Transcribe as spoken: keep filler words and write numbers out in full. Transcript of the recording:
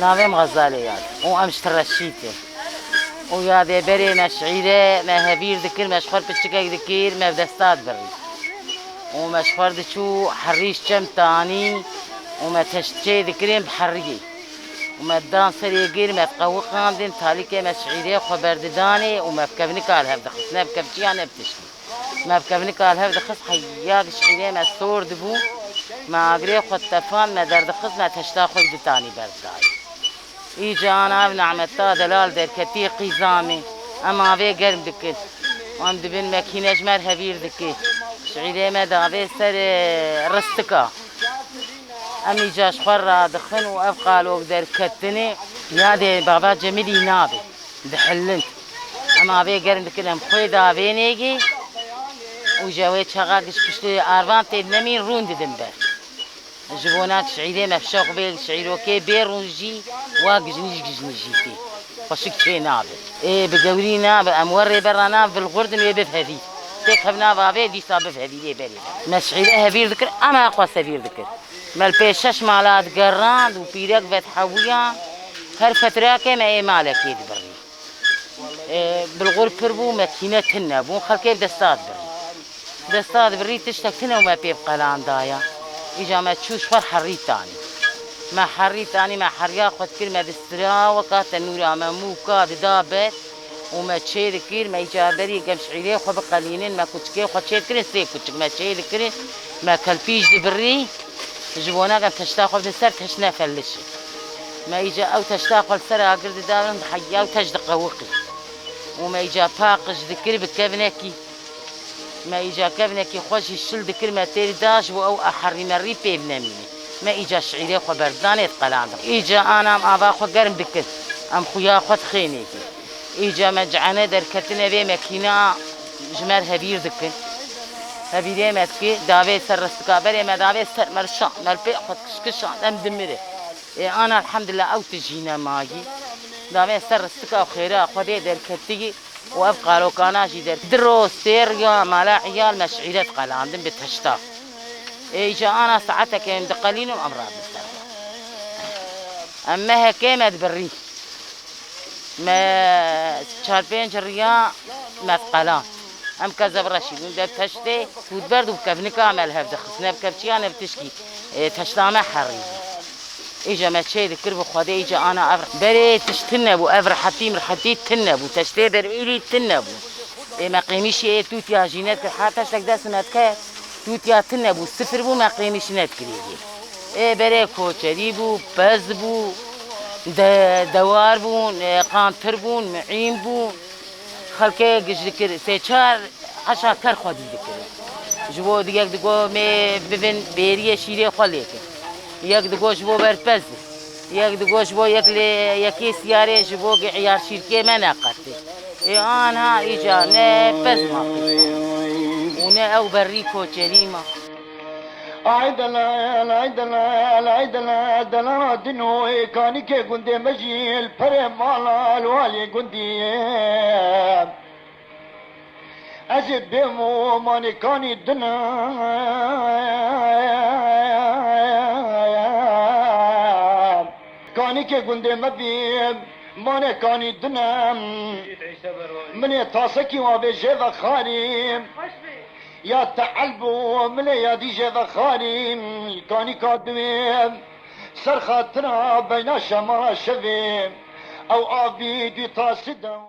Navê min Xezalê Yad û em ji Tireşîtê. Û yadê berê me şîîre, me hevîr dikir, me ji xwe piçikek dikir, me bi desta dibirî. Û me ji xwe diçû herî ji çem tanî û me teşt çê dikirin bi heriyê. Û me didan serê gir, me diqewiqandin, talîkê me şîîrê xwe berdidanê û me bi kevnika li hev dixist, ne bi kevçiya ne bi tiştî. Me bi kevnika li hev dixist, heya şîîrê me sor dibû, me agirê xwe ditefand, me derdixist, me teşta xwe yê ditanî berdidayê. Îca ana ev nehmeta delal derketî qîza me. Em avê germ dikin. Em dibin mekîne ji me re hevîr dike. Şîîrê me davê ser, e, ristika. Em îca ji xwe radixin û ev qalok derketinê yadê baba Cemilî nabe. Dihilin. Em avê germ dikin, em xwê davê nêgê û ji wê çaxa giş piştê arvan tê nemîn rûn didin ber. Ji bona şîîrê me fişoq bê, şîîrokê bê rûn jî wa gijnîş gijnîşî tê. Xweşik çê nabe. Ê bi gewrî nabe, em werê berra nav vilxurdin wê bivhevî. Têk hev nav avê dîsa bivhevî lê berê. Me şîîre hevîr dikir, em xwe sevîr dikir. Me li pê şeş mala digerand û pîrek vedhewûyan her fetirake me ê malekê dibirî. E, bilxur pir bû, mekîne tune bûn, xelkê bi desta dibirî. Desta dibirî tiştek tune û me pê bi qelan daya. Îca me çû ji xwe herî tanî. Me herî tanî, me heriya xwe dikir, me distira weka tenûra me mûka dida ber û me çê dikir, me îca berî gem şîîrê xwe biqelînin, me kuçikê xwe çê dikirin, sê kuçik me çê dikirin, me kelpîj dibirî, ji bona gem teşta xwe bidin ser teş nefelişin. Me îca ew teşta xwe li ser agir didawin, heya ew teş diqewiqî. Û me îca paqij dikir bi kevnekî. Me îca kevnekî xwe jî şil dikir, me têrî da ji bo ew a herî merî pê binemîne. Me îca şîîrê xwe berdidanê diqelandin. Îca ana em ava xwe germ dikin. Em xuya xwe dixênê kî. Îca me cihane derketine vê mekîna ji me re hevîr dikin. Hevîrê me dike, davê ser ristika berê me davê ser me li şand, me li pê xwe kişkişand, em dimire. Ê ana elhamdulillah ew tijî nemayî. Davê ser ristika xêra xwe dê derketigî. û ev qalokana jî der. Di roj sê riya mala iyal me şîîret qelandin bi teşta. Ê îca ana saetekê em diqelînin û em radin ser xwe. Em mehekê me dibirî. Me çar pênc riya me diqelan. Em kezeb reşî bûn der teştê. Hûdberd û bi kevnika me li hev dixist. Ne bi kevçiya ne bi tişkî. Ê, teşta me herî bû. Îca me çê dikir bi Xwedê, îca ana ev berê tişt tune bû, ev rehetî mirhetî tune bû, teştê bermîlî tune bû. Ê, me qêmîşê ê tûtiya jî nedikir, her teştek dest me dike, tûtiya tune bû, sifir bû, me qêmîş nedikirî. Ê, berê koçerî bû, pez bû, de-, dewar bûn, e, qantir bûn, miîn bûn. Xelkê giş dikir, sê çar heşa ker xwedî dikir. Ji bo yek digo mê bibin bêriyê şîrê xwe lêkin. Yek digo ji bo berpez. Yek digo ji bo yek lê yekê siyarê ji bo gi-, iyar şîrkê me neqetê. Ê anha îca ne pez ma qîsa. Û ne ew berrî koçerî ma. Ay delal, ay delal, ay delal, delala dino, ê kanikê gundê me jî li perê mala li walê gundî ye. Ez ê bêm û manê kanî dina. Kanikê gundê me bî, manê kanî dina. Min ê tasekî wa bê jê vexarî. Ya teelbû min ê ya dî jê vexarî, kanika diwê ser xatira beyna şema şevê, ew avî dî tasî de.